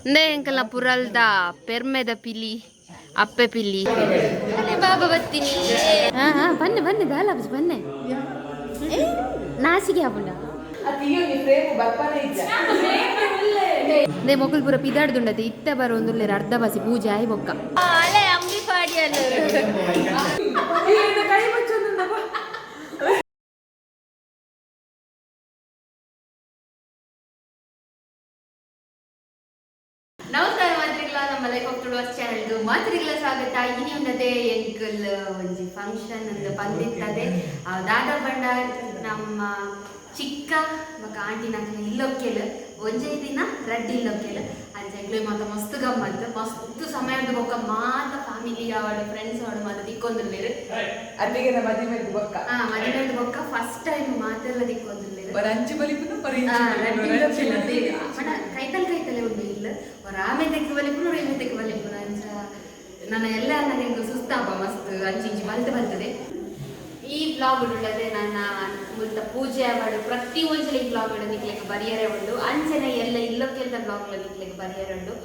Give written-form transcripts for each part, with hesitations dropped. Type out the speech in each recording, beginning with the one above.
ಇಂದೇ ಎಂಕಲ್ನ ಪುರಲ್ದ ಪೆರ್ಮೆದ ಪಿಲಿ, ಅಪ್ಪೆ ಪಿಲಿ. ಅಲೆ ಬಾಬಾ ಬತ್ತೀನಿ. ಹಾ ಹಾ, ಬನ್ನಿ ಬನ್ನಿ ದಾಲ ಬನ್ನಿ. ನಾಸಿಗೆ ಆಪುಂಡ they ಮೊಕುಲ್ ಪೂರ ಪಿದಾಡ್ದುಂಡತೆ. ಇತ್ತ ಬರೋಂದುಲ್ಲೆರ್, ಅರ್ಧ ಬಾಸಿ ಪೂಜೆ ಆಯಿ ಬೊಕ್ಕ. ಅಲೆ ಅಂಬಿ ಪಾಡಿಯಲ್ಲ. ಕೈ ಬಚ್ಚೊಂದುಂಡಪ್ಪ. ನಮಸ್ಕಾರ ಮಾತ್ರಿಗ್ಲ, ನಮ್ಮ ಲೈಫ್ ಆಫ್ ತುಳುವಾಸ್ ಚಾನೆಲ್ಗೆ ಮಾತ್ರಿಗ್ಲ ಸ್ವಾಗತ. ಇನಿ ಉಂಡತೆ ಎಂಕಲ್ ಒಂಜಿ ಫಂಕ್ಷನ್ ಅಂದ್ ಬಂದಿರ್ತದೆ. ದಾದಾ ಭಂಡಾರ್ ನಮ್ಮ ಚಿಕ್ಕ ಬೊಕ ಆಂಟಿನ ಇಲ್ಲೊಕ್ಕೆಲ್ ಒಂಜೇ ದಿನ ರಡ್ಡ್ ಇಲ್ಲೊಕ್ಕೆಲ್. ಅಂಚ ಎಂಕ್ಲೆ ಮಾತ ಮಸ್ತ್ ಗಮ್ಮತ್. ಮಸ್ತ್ ಸಮಯದ ಬೊಕ್ಕ ಮಾತ ಫ್ಯಾಮಿಲಿ ಆವಡ್, ಫ್ರೆಂಡ್ಸ್ ಆವಡ್, ಮಾತ ತಿಕ್ಕೊಂದುಲ್ಲೆರ್. ಅತ್ತಿಗೆ ಮದಿಮೆಗ್ ಬೊಕ್ಕ. ಆ ಮದಿಮೆದ ಬೊಕ್ಕ ಫಸ್ಟ್ ಟೈಮ್ ಮಾತೆಲ್ಲ ತಿಕ್ಕೊಂದುಲ್ಲೆರ್. ಒರಂಚಿ ಬಲಿಪುನು. ಆ, ರಡ್ಡ್ ಇಲ್ಲೊಕ್ಕೆಲ್ ಅದೇ. ಪಂಡ ಕೈತಲ್ ಕೈತಲೆ ಉಂಡು ಇಲ್ಲ. ರಾಮೆ ತೆಕ್ಕು ಬಲಿಪುನು, ರೇಮೆ ತೆಕ್ಕು ಬಲಿಪುನು. ಅಂಚ ನನ್ನ ಎಲ್ಲ ನನಗೆ ಸುಸ್ತಾಪ ಮಸ್ತ್ ಅಂಚಿ ಇಂಚಿ ಬಲ್ತೆ ಬಲ್ತದೆ. ಈ ಬ್ಲಾಗ್ ಉಳ್ಳದೆ ನನ್ನ ಮುಲ್ತ ಪೂಜೆ ಆವಡು, ಪ್ರತಿ ಒಂಜಲ ಈ ಬ್ಲಾಗ್ ನಿಕ್ಲೆಗ್ ಬರಿಯರೆ ಉಂಡು. ಅಂಚನೆ ಎಲ್ಲ ಇಲ್ಲೊಕ್ಕೆಲ್ಲ ಬ್ಲಾಗ್ ನಿಕ್ಲೆಗ್ ಬರಿಯರೆ ಉಂಡು.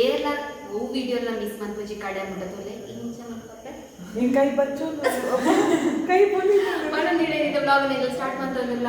ಏಲ ಓ ವಿಡಿಯೋ ಎಲ್ಲ ಮಿಸ್ ಮನ್ಪುಜಿ ಕಡೆ ಮುಟ್ಟ ತೂಲೆ. ಇಂಚ ಮನ್ಪಪ್ಪೆ. ನಿನ್ ಕೈ ಬಚ್ಚೊಂದು ಕೈ ಪೊಲಿ. ಪನೊಂದಿಡೆ ಬ್ಲಾಗ್ ಸ್ಟಾರ್ಟ್ ಮಂತೊಂದುಲ್ಲ.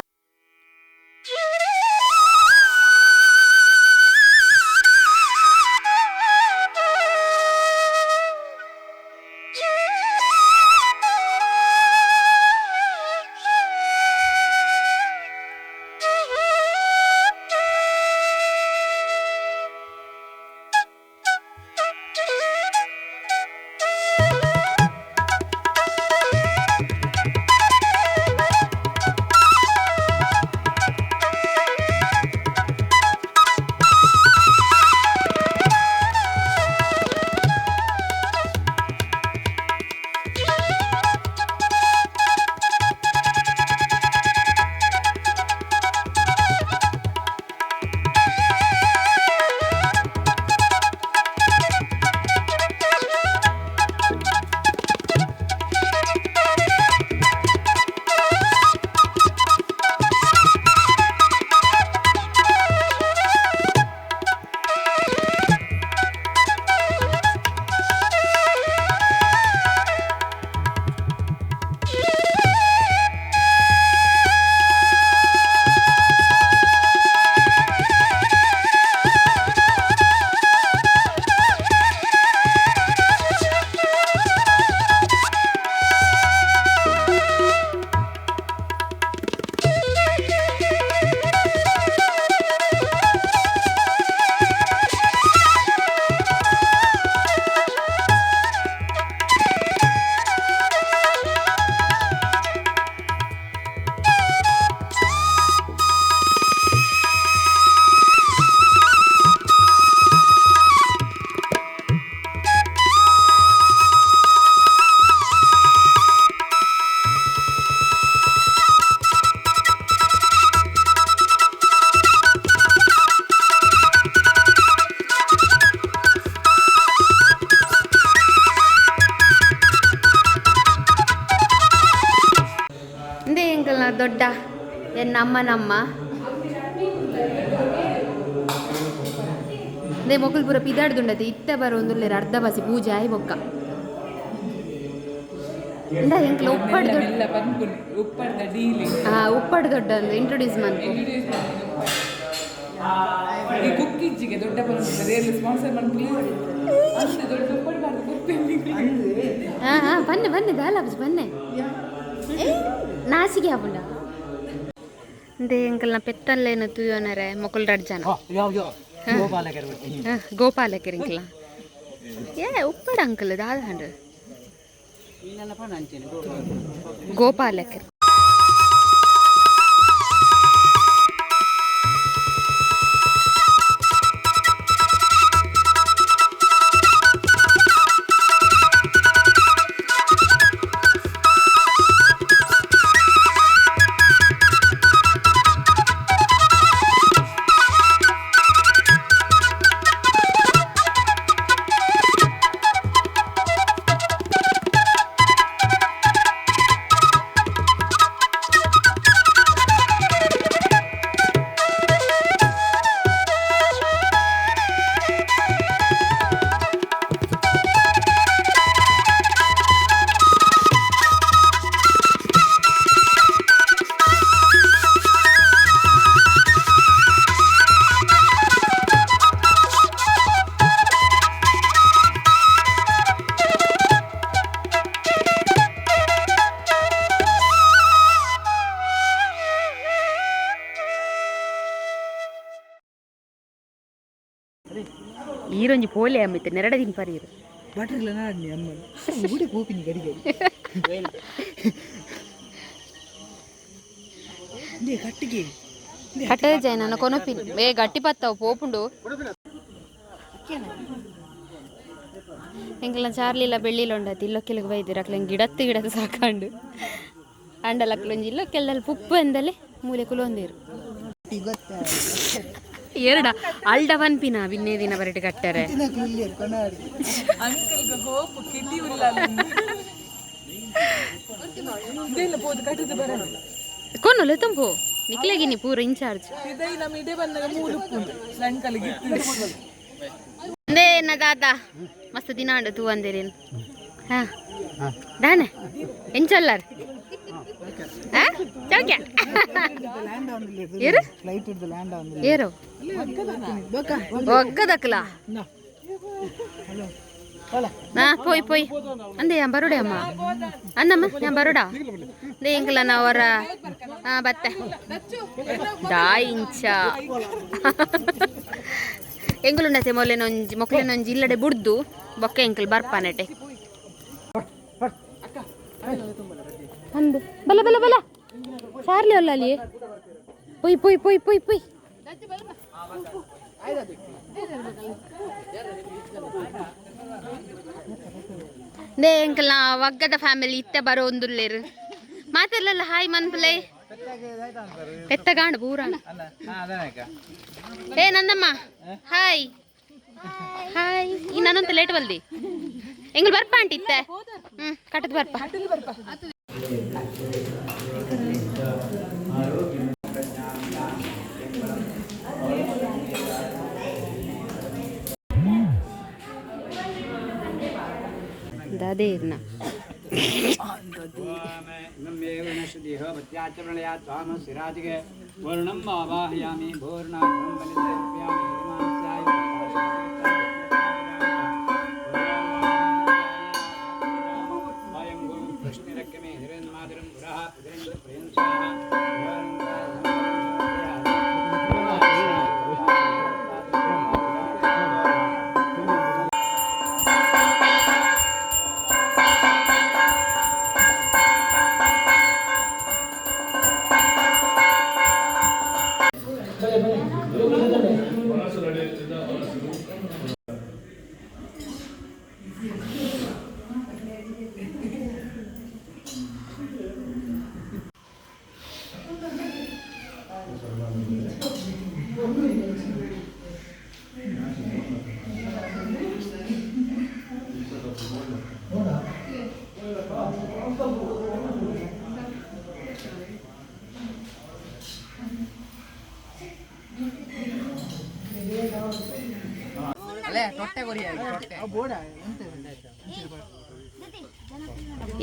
ಇಂದೇ ಎಂಕಲ್ನ ದೊಡ್ಡ ಎನ್ನ ಅಮ್ಮ ನಮ್ಮ they ಮೊಕುಲ್ ಪೂರ ಪಿದಾಡ್ದುಂಡತೆ. ಇತ್ತ ಬರೋಂದುಲ್ಲೆರ್, ಅರ್ಧ ಬಾಸಿ ಪೂಜೆ ಆಯಿ ಬೊಕ್ಕ. ಇಂದ ಎಂಕಲ್ ಉಪ್ಪಡ್ ದೊಡ್ಡ ಎಲ್ಲ ಪನ್ಪುನಿ ಉಪ್ಪಡ್ದ ಡೀಲಿ. ಆ ಉಪ್ಪಡ್ ದೊಡ್ಡ ಅಂದ್ ಇಂಟ್ರೊಡ್ಯೂಸ್ ಮನ್ಪು. ಇಂಟ್ರೊಡ್ಯೂಸ್. ಈ ಕುಕ್ಕಿಜ್ಜಿಗೆ ದೊಡ್ಡ ಪನ್ಪುನಿ ರೇಲ್ ಸ್ಪಾನ್ಸರ್ ಮನ್ಪುನಿ ಅಂತ ದೊಡ್ಡ ಉಪ್ಪಡ್ ಬಾರ್ದು ಕೊರ್ಪೇನಿ. ಹಾ ಹಾ, ಬನ್ನಿ ಬನ್ನಿ ದಾಲ ಬನ್ನಿ. ನಾಸಿಗೆ ಆಪುಂಡ ಇಂದೇ ಎಂಕಲ್ನ ಪೆತ್ತಲ್ಲೇನು ತೂಯೋನರೆ ಮೊಕುಲ್ ರಡ್ಡ್ ಜನ ಗೋಪಾಲಕೆರ್ ಎಂಕಲ್ನ. ಏ ಉಪ್ಪಡ್ ಅಂಕಲ್ ದಾದ ಹಂಡ್ರೆ ಗೋಪಾಲಕೆರ್. ಈರೊಂಜಿ ಪೋಲೆ ಅಮ್ಮಿತ್ತೆ ನೆರಡ ದಿನ ಪರೀರು. ಬಟ್ರಿಲ್ಲ ನಾಡ್ನಿ ಅಮ್ಮ ಗುಡಿ ಪೋಪಿನಿ ಗಡಿಗೆ ಕಟ್ಟಿಗೆ. ಕಟ್ಟದೆ ಜಯ ನನ್ನ ಕೊನಪಿನ್ ಬೇ ಗಟ್ಟಿ ಪತ್ತವು ಪೋಪುಂಡು. ಎಂಕಲ್ನ ಚಾರ್ಲಿಲ್ಲ ಬೆಳ್ಳಿಲ್ಲ ಉಂಡಾತಿ ಇಲ್ಲೊಕ್ಕೆಲಗೆ ಬೈದಿರ ಅಕ್ಲ ಗಿಡತ್ತು ಗಿಡತ್ತು ಸಾಕಂಡು ಅಂಡಲ ಅಕ್ಲೊಂಜಿ ಇಲ್ಲೊಕ್ಕೆಲ್ಲಲ್ಲಿ ಪುಪ್ಪು ಎಂದಲೆ ಮೂಲೆ ಕುಲೊಂದಿರು. ಎರಡ ಅಲ್ಡ ಪನ್ಪಿನ ಬಿನ್ನೇ ದಿನ ಬರಟೆ ಕಟ್ಟರೆ. ಅಂಕಲ್ಗೆ ಹೋಪ್ ಕಿಟಿ ಉಲ್ಲ ಇದೆಲ್ಲ ಪೋದು ಕಟ್ಟದ ಬರಲ್ಲ. ಕೊನೊಲೆ ತುಂಬು ನಿಕ್ಲೆಗಿನಿ ಪೂರ ಇನ್ಚಾರ್ಜ್. ಇದೇ ನಮ್ಮ ಇದೇ ಬಂದಾಗ ಮೂಲು ಉಪ್ಪುಂಡು ಅಂಕಲ್ಗೆ. ಅಂದೇ ಎನ್ನ ದಾದ ಮಸ್ತ್ ದಿನ ಅಂಡು ತೂ ಅಂದಿರೇನು ಹಾ ದಾನೆ ಎಂಚಲ್ಲಾರ್ ಹಾ ಚೌಕ್ಯ ಏರು ಏರು ಒಗ್ಗದಕ್ಲ ಹಾ ಪೋಯ್ ಪೋಯ್ ಅಂದೆ ಯಾನ್ ಬರೋಡೆ ಅಮ್ಮ ಅಂದಮ್ಮ ಯಾನ್ ಬರೋಡಾ ಅಂದೆ ಎಂಕಲ ನಾವರ ಹಾ ಬತ್ತೆ ದಾಯಿಂಚ ಎಂಕುಲುಂಡತೆ ಮೊಲೆನೊಂಜಿ ಮೊಕ್ಲೆನೊಂಜಿ ಇಲ್ಲಡೆ ಬುಡ್ದು ಬೊಕ್ಕ ಎಂಕಲ್ ಬರ್ಪಾನೆಟೆ ಅಂದು ಬಲ ಬಲ ಬಲ ಚಾರ್ಲಿ ಅಲ್ಲ ಅಲ್ಲಿ ಪೊಯ್ ಪೊಯ್ ಪೊಯ್ ಪೊಯ್ ಪೊಯ್. They ಎಂಕಲ್ನ ವಗ್ಗದ ಫ್ಯಾಮಿಲಿ ಇತ್ತೆ ಬರೋ ಒಂದುಲ್ಲೇರು ಮಾತಾಡ್ಲಲ್ಲ ಹಾಯ್ ಮನ್ಪುಲೈ ಪೆತ್ತಗಾಂಡು ಪೂರ. ಏ ನಂದಮ್ಮ ಹಾಯ್ ಹಾಯ್. ಈ ನಾನಂತ ಲೇಟ್ ಬಲ್ದಿ ಎಂಗಲ್ ಬರ್ಪ ಆಂಟಿ ಇತ್ತೆ ಹ್ಮ್ ಕಟ್ಟದ ಬರ್ಪ. ದಾದೇ ಇರ್ನ. ವರ್ಣಂ ಆವಾಹಯಾಮಿ ಭೂರ್ಣಾಗ್ರಂ ಬಲಿಸರ್ಪ್ಯಾಮಿ ಹಿಮಾಸ್ಯಾಯ. ಅಯಂ ಗುರು ಪ್ರಶ್ನಿರಕ್ಯಮೇ ಹಿರಣ್ಮಾದರಂ ಪುರಃ ಪಿತರೇಂದ್ರ ಪ್ರಯಂಸ್ವಾಹ.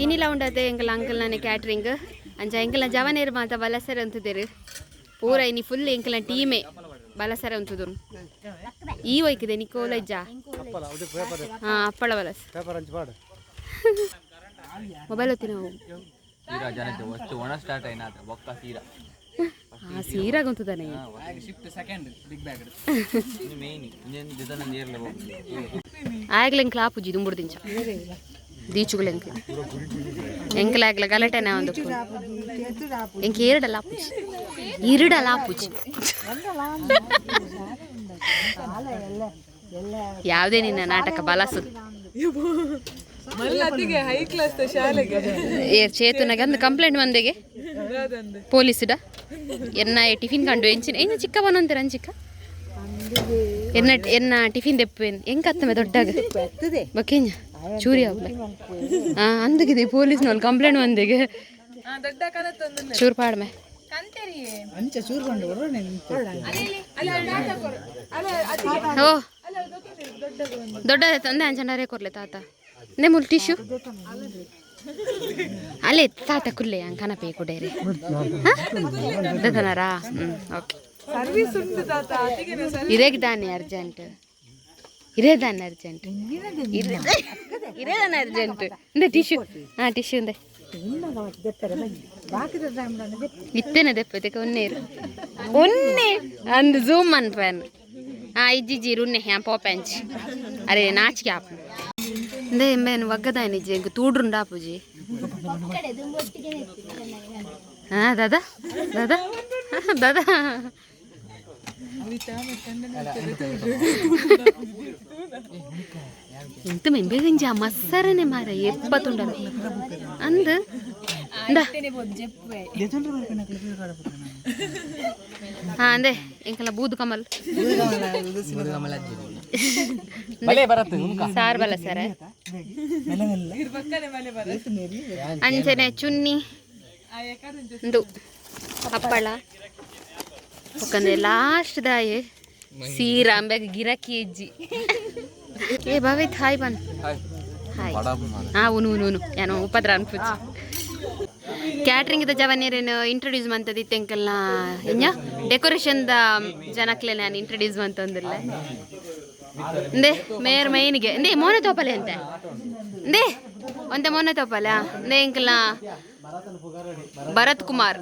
ಇನಿಲ ಉಂಡತೆ ಎಂಕಲ್ ಅಂಕಲ್ ನಾನೆ ಕ್ಯಾಟ್ರಿಂಗ್ ಅಂಚ ಎಂಕಲ್ನ ಜವನೇರು ಮಾತ ಬಲಸರೆ ಅಂತದೇರು ಪೂರ ಇನಿ ಫುಲ್ ಎಂಕಲ್ನ ಟೀಮೇ ಬಲಸರೆ ಅಂತುದು. ಈ ಒಯ್ಕಿದೆ ನಿಕೋಲಜ್ಜ ಹಾ ಅಪ್ಪಳ ಬಲಸ್ ಮೊಬೈಲ್ ಹೊತ್ತಿ ನಾವು. ಸೀರಾ ಜನತೆ ವಸ್ತು ಒಣ ಸ್ಟಾರ್ಟ್ అయినాక ಒಕ್ಕ ಸೀರಾ. ಆ ಸೀರಾ ಗೊತ್ತದಾನೆ. Shift second big bag main engine ದಿದನ ನೇರ್ಲೆ ಹೋಗ್ಲಿ. ಆಗ್ಲ ಎಂಕ್ಲ ಆಪುಜಿ ದುಂಬುಡು ದಿಂಚ ದೀಚುಗಳು ಎಂಕ್ಲ ಎಂಕ್ಲ ಆಗ್ಲ ಗಲಾಟೆನ ಒಂದು ಎಂಕ್ ಏರಡಲ್ಲ ಆಪುಜಿ ಇರಡಲ್ಲ ಆಪುಜಿ. ಯಾವುದೇ ನಿನ್ನ ನಾಟಕ ಬಲಸು. ಮಲ್ಲತ್ತಿಗೆ ಹೈ ಕ್ಲಾಸ್ ಶಾಲೆಗೆ. ಏ ಚೇತುನಾಗೆ ಅಂದು ಕಂಪ್ಲೇಂಟ್ ಬಂದೆಗೆ ಪೊಲೀಸ್ಡ ಎನ್ನ ಟಿಫಿನ್ ಕಂಡು ಎಂಚಿನ ಎಂಚ ಚಿಕ್ಕ ಬನಂತೀರ ಅಂಚಿಕ್ಕ ಎನ್ನ ಎನ್ನ ಟಿಫಿನ್ ದೆಪ್ಪೇನ್ ಹೆಂಗ್ ಕತ್ತಮೆ ದೊಡ್ಡಾಗ ಬಕ್ಕೇಂಜ ಚೂರಿ ಆಗ್ಲ ಹಾ ಅಂದಗಿದೆ ಪೊಲೀಸ್ನವ್ರು ಕಂಪ್ಲೇಂಟ್ ಬಂದಿಗೆ. ದೊಡ್ಡ ಕನತ್ತೊಂದು. ಚೂರು ಪಾಡ್ಮೆ. ಓ ದೊಡ್ಡ ತಂದೆ ಅಂಚನಾರೇ ಕೊರ್ಲೆ ತಾತ ನೆ ಮುಲ್ ಟಿಶ್ಯೂ ಅಲ್ಲೇ ತಾತ ಕುಲ್ಲೆ ಅಂಗ್ ಕನಪೆ ಕೊಡೇರಿ ದತನಾರಾ ಹ್ಮ್ ಓಕೆ. ಸರ್ವಿಸ್ ಉಂಟು ತಾತ ಅತಿಗೆ. ಇರೇಗ್ ದಾನೆ ಅರ್ಜೆಂಟ್ ಇರೇ ದಾನೆ ಅರ್ಜೆಂಟ್ ಇರೇ ದಾನೆ ಅರ್ಜೆಂಟ್ ಇಂದ ಟಿಶ್ಯೂ ಹಾ ಟಿಶ್ಯೂ ಇಂದೆ ಇತ್ತೇನೆ ದೆಪ್ಪತೆ ಒನ್ನೇರು ಒನ್ನೆ ಅಂದ್ ಝೂಮ್ ಅನ್ಪನ್ ಆ ಇಜ್ಜಿ ರುನ್ನೆ ಹ್ಯಾಂ ಪೋಪೆಂಚ್. ಅರೆ, ನಾಚಿಕೆ ಆಪು. ಇಂದೇ ಎಂಬೇನು ವಗ್ಗದಾಯನ ಇಜ್ಜಿ, ಎಂಕ್ ತೂಡ್ರುಂಡ ಆಪುಜಿ. ಹಾ ದಾದಾ, ದಾದಾ, ದಾದಾ. ಎಂತ ಮೆಂಬೆಗಂಜಿ ಆ ಮಸ್ಸರನೆ ಮಾರ ಎಪ್ಪತ್ತುಂಡಲ್ಲ ಅಂದ್. ಇಂದಾ. ಹಾ, ಅಂದೆ ಎಂಕಲ್ಲ ಬೂದು ಕಮಲ್. ಬಲೆ ಬರತ್ತು. ಸಾರ್ ಬಲ ಸರ. ಅಂಚನೆ ಚುನ್ನಿ ಉಂದು ಹಪ್ಪಳ ಒಕ್ಕಂದೆ. ಲಾಸ್ಟ್ ದಾಯೆ ಸೀರಾ ಅಂಬೆಗ್ ಗಿರಕಿ ಇಜ್ಜಿ. ಏ ಭವಿತ್, ಹಾಯ್ ಬನ್. ಹಾಯ್. ಹಾ, ಉನು ಉನು ಉನು. ಯಾನು ಉಪದ್ರ ಅನ್ಪುಜಿ. ಕ್ಯಾಟ್ರಿಂಗ್ ದ ಜವನೇರೇನು ಇಂಟ್ರೊಡ್ಯೂಸ್ ಮಂತದಿತ್ತೆ ಎಂಕಲ್ನ. ಇನ್ನ ಡೆಕೋರೇಷನ್ ದ ಜನಕ್ಲೆ ನಾನು ಇಂಟ್ರೊಡ್ಯೂಸ್ ಮಂತೊಂದಿಲ್ಲ. ಇಂದೆ ಮೇರ್ ಮೈನಿಗೆ ಇಂದೆ ಮೋನೆ ತೋಪಲೆ ಅಂತೆ. ಇಂದೆ ಒಂತೆ ಮೋನೆ ತೋಪಲೆ. ಇಂದೆ ಎಂಕಲ್ನ ಭರತ್ ಕುಮಾರ್.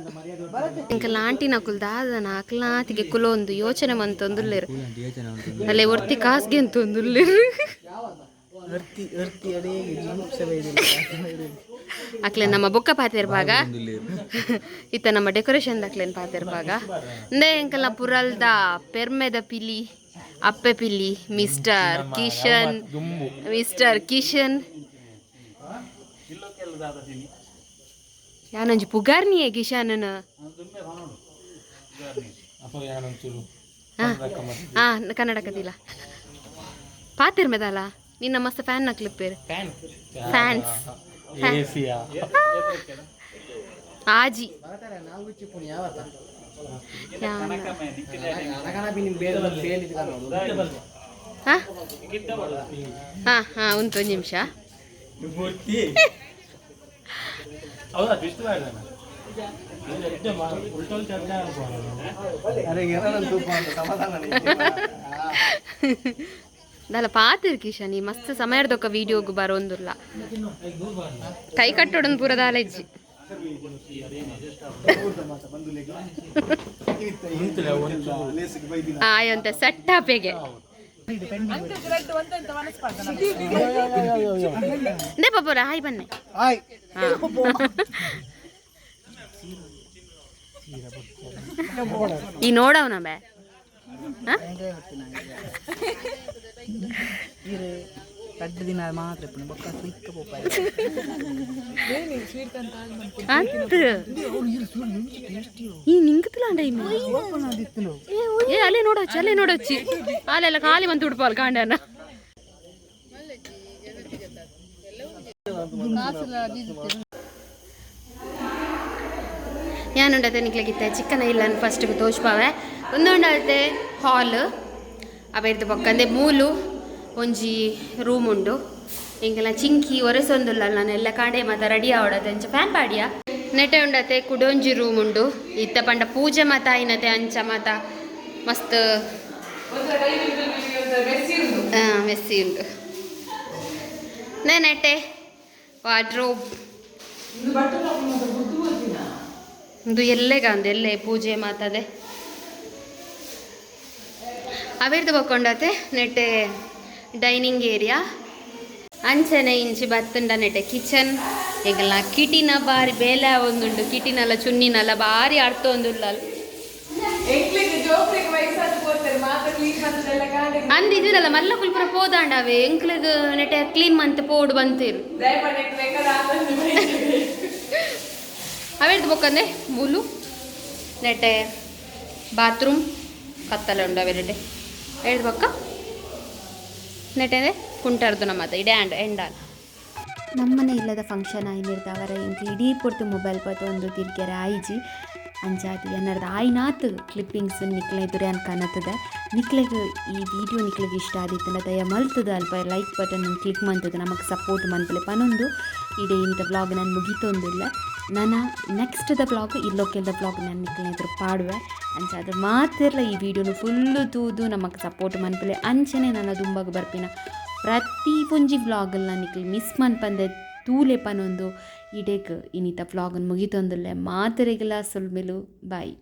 ಎಂಕಲ್ನ ಆಂಟಿನ ಅಕುಲ್ ದಾದನ ಅಕ್ಲಾತಿಗೆ ಕುಲೊಂದು ಯೋಚನೆ ಮಂತೊಂದುಲ್ಲೆರ್. ಅಲ್ಲೇ ಒರ್ತಿ ಕಾಸ್ಗೆ ಅಂತೊಂದುಲ್ಲೆರ್. ಅಕ್ಲೆ ನಮ್ಮ ಬೊಕ್ಕ ಪಾತೆರ್ಪಾಗ ಇತ್ತ ನಮ್ಮ ಡೆಕೋರೇಷನ್ ದಕ್ಲೇನ್ ಪಾತೆರ್ಪಾಗ. ಇಂದೆ ಎಂಕಲ್ನ ಪುರಲ್ದ ಪೆರ್ಮೆದ ಪಿಲಿ, ಅಪ್ಪೆ ಪಿಲಿ, ಮಿಸ್ಟರ್ ಕಿಶನ್, ಮಿಸ್ಟರ್ ಕಿಶನ್. ಯಾನೊಂಜಿ ಪುಗಾರ್ನಿಯೇ ಕಿಶಾನನ. ಹಾ ಹಾ, ಕನ್ನಡ ಕದಿಲ್ಲ ಪಾತಿರ್ಮೆದಲ್ಲ. ನಿನ್ನ ಮಸ್ತ್ ಫ್ಯಾನ್ ನಕ್ಲಿಪ್ಪೇರು, ಫ್ಯಾನ್ಸ್ ಆಜಿ. ಹಾ ಹಾ ಹಾ, ಉಂಟು, ಒಂದು ನಿಮಿಷ. ದಲ್ಲ ಪಾತಿರ್ ಕಿಶನ್, ಈ ಮಸ್ತ್ ಸಮಯದೊಕ್ಕ ವಿಡಿಯೋಗು ಬರೋಂದುಲ್ಲ. ಕೈ ಕಟ್ಟೋಡೊಂದು ಪೂರ ದಾಲೆಜ್ಜಿ. ಆಯಂತೆ ಸೆಟ್ ಆಪೆಗೆ. ನೇ ಪಾಪೋರ, ಹಾಯ್ ಬನ್ನೆ. ಈ ನೋಡವನ ಬೇ. ರಡ್ಡು ದಿನ ಮಾತ್ರ ಬೊಕ್ಕ ಸಿಕ್ಕ ಪೋಪಾಯ. ಅಂತ ಈ ನಿಂಗತಲಾಂಡ. ಏ, ಅಲ್ಲೇ ನೋಡೋಚ್ಚಿ, ಅಲ್ಲೇ ನೋಡೋಚ್ಚಿ. ಅಲ್ಲೆಲ್ಲ ಖಾಲಿ ಬಂತು ಉಡುಪಾಲ್ ಕಾಂಡನ. ಯಾನುಂಡತೆ ನಿಕ್ಲಗಿತ್ತೆ ಚಿಕ್ಕನ ಇಲ್ಲ ಫಸ್ಟ್ ತೋಜ್ಪಾವೆ. ಒಂದುಂಡತೆ ಹಾಲ್. ಅವೆರ್ದು ಬೊಕ್ಕಂದೆ ಮೂಲು ಒಂಜಿ ರೂಮ್ ಉಂಡು. ಎಂಕೆಲ್ಲ ಚಿಂಕಿ ಒರೆಸೊಂದುಲ್ಲ. ನಾನು ಎಲ್ಲ ಕಾಂಡೆ ಮಾತ ರೆಡಿ ಆವಡತೆ. ಅಂಚ ಫ್ಯಾನ್ ಪಾಡಿಯ. ನೆಟೆ ಉಂಡತೆ ಕುಡೊಂಜಿ ರೂಮ್ ಉಂಡು. ಇತ್ತ ಪಂಡ ಪೂಜೆ ಮಾತ ಆಯ್ನತೆ. ಅಂಚ ಮಾತ ಮಸ್ತ್ ಮೆಸ್ಸಿ ಉಂಡು. ನೆಟೆ ವಾರ್ಡ್ರೋಬ್. ಇದು ಎಲ್ಲೆಗ ಅಂದು ಎಲ್ಲೆ ಪೂಜೆ ಮಾತದೆ. ಅವೆರ್ದು ಬೊಕ್ಕೊಂಡತೆ ನೆಟೆ ಡೈನಿಂಗ್ ಏರಿಯಾ. ಅಂಚನೆ ಇಂಚಿ ಬತ್ತುಂಡ ನೆಟೆ ಕಿಚನ್. ಎಂಕಲ್ನ ಕಿಟಿನ ಬಾರಿ ಬೇಲೆ ಒಂದುಂಡು. ಕಿಟಿನಲ್ಲ ಚುನ್ನಿನಲ್ಲ ಬಾರಿ ಅರ್ಥ ಒಂದುಲ್ಲ. ಅಂದಿದ್ದೀರಲ್ಲ ಮಲ್ಲ ಕುಲ್ಪುರ ಪೋದಾಂಡವೆ. ಎಂಕ್ಲೆಗ್ ನೆಟೆ ಕ್ಲೀನ್ ಮಂತ್ ಪೋಡು ಬಂತೀರು. ಅವೆರ್ದು ಬೊಕ್ಕಂದೆ ಮೂಲು ನೆಟೆ ಬಾತ್ರೂಮ್. ಕತ್ತಲೆ ಉಂಡು ಅವೆ ನೆಟೆ. ಹೇಳ್ದು ಬೊಕ್ಕ ನೆಟೆ ಕುಂಟರ್ದು ನಮ್ಮ ಇಡೆ ಆಂಡ್ ಎಂಡಾನ್. ನಮ್ಮನೆ ಇಲ್ಲದ ಫಂಕ್ಷನ್ ಆಯ್ನಿರ್ದವರ ಇಂಕ್ ಇಡೀ ಪೊರ್ತು ಮೊಬೈಲ್ ಪತ್ತೊಂದು ತಿರ್ಗೆರೆ ಆಯ್ಜಿ. ಅಂಚಾದ್ ಎನ್ನರ್ದ ಆಯ್ನಾತ್ ಕ್ಲಿಪ್ಪಿಂಗ್ಸ್ ನಿಕ್ಲೆ ಎದುರು ಕನತದ. ನಿಕ್ಲೆಗ್ ಈ ವಿಡಿಯೋ ನಿಕ್ಲೆಗ್ ಇಷ್ಟ ಆದಿತ್ತಂಡ ದಯ ಮಲ್ತದ ಅಲ್ಪ ಲೈಕ್ ಬಟನ್ ಕ್ಲಿಕ್ ಮಂತದ ನಮಕ್ ಸಪೋರ್ಟ್ ಮನ್ಪುಲೆ ಪನೊಂದು ಇಡೇ ಇಂತ ವ್ಲಾಗ್ ನಾನು ಮುಗಿತೊಂದುಲ್ಲ. ನನ್ನ ನೆಕ್ಸ್ಟ್ ದ ವ್ಲಾಗ್ ಇಲ್ಲೊಕ್ಕೆಲ್ದ ವ್ಲಾಗ್ ನಾನು ನಿಕ್ಲೆ ಎದುರು ಪಾಡುವೆ. ಅಂಚಾದ್ ಮಾತೆರ್ಲ ಈ ವಿಡಿಯೋನು ಫುಲ್ಲು ತೂದು ನಮಕ್ ಸಪೋರ್ಟ್ ಮನ್ಪುಲೆ. ಅಂಚನೆ ನನ್ನ ದುಂಬಗ್ ಬರ್ಪಿನ ಪ್ರತಿ ಒಂಜಿ ವ್ಲಾಗಲ್ಲಿ ನಿಕ್ಲೆ ಮಿಸ್ ಮನ್ಪಂದೆ ತೂಲೆ ಪನೊಂದು ಇಡೇಕ್ ಇನ್ನಿತ ವ್ಲಾಗನ್ನು ಮುಗಿತೊಂದುಲ್ಲೆ. ಮಾತೆರೆಗ್ಲ ಸೊಲ್ಮೆಲು. ಬಾಯ್.